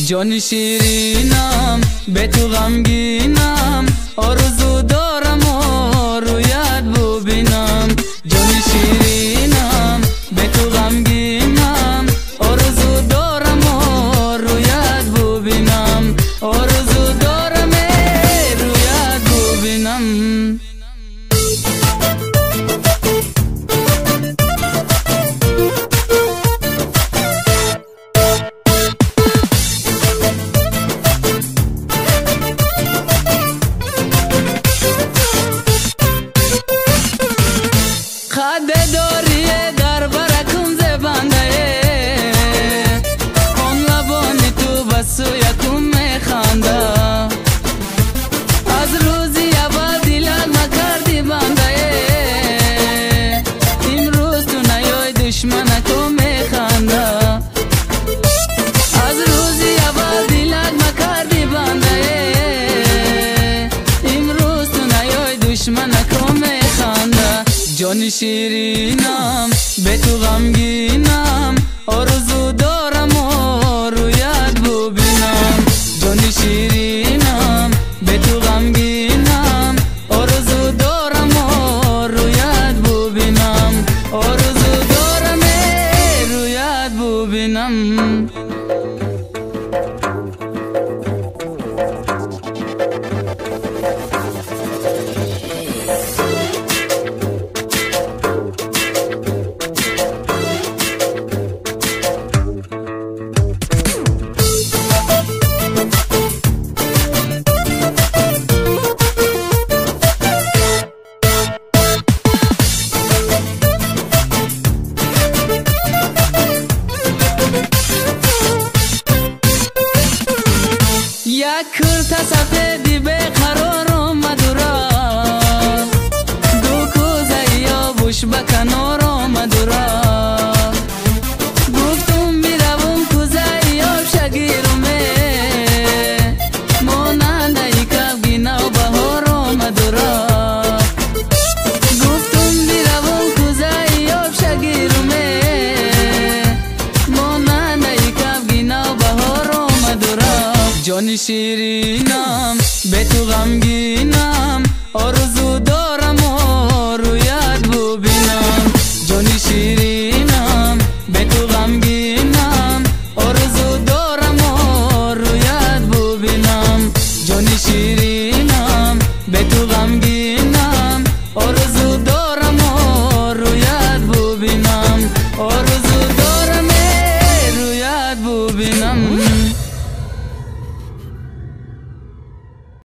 ҷони ширинам, бе ту ғамгинам, орзу дорам рӯят бубинам. Ҷони ширинам, бе ту ғамгинам, орзу дорам рӯят бубинам, орзу дорам рӯят бубинам. Ҷони ширинам, бе ту ғамгинам, орзу дорам рӯят бубинам. Ҷони ширинам, бе ту ғамгинам, орзу дорам рӯят бубинам, орзу дорам рӯят бубинам. Як курта сафеди беқарор омадура, ду кӯзаи обуш ба канор омадура. Гуфтум биравум кӯзаи об шагируме, монандаи кавги навбаҳор омадура. Гуфтум биравум кӯзаи об шагируме, монандаи кавги навбаҳор омадура. Ҷони ширинам, бе ту ғамгинам.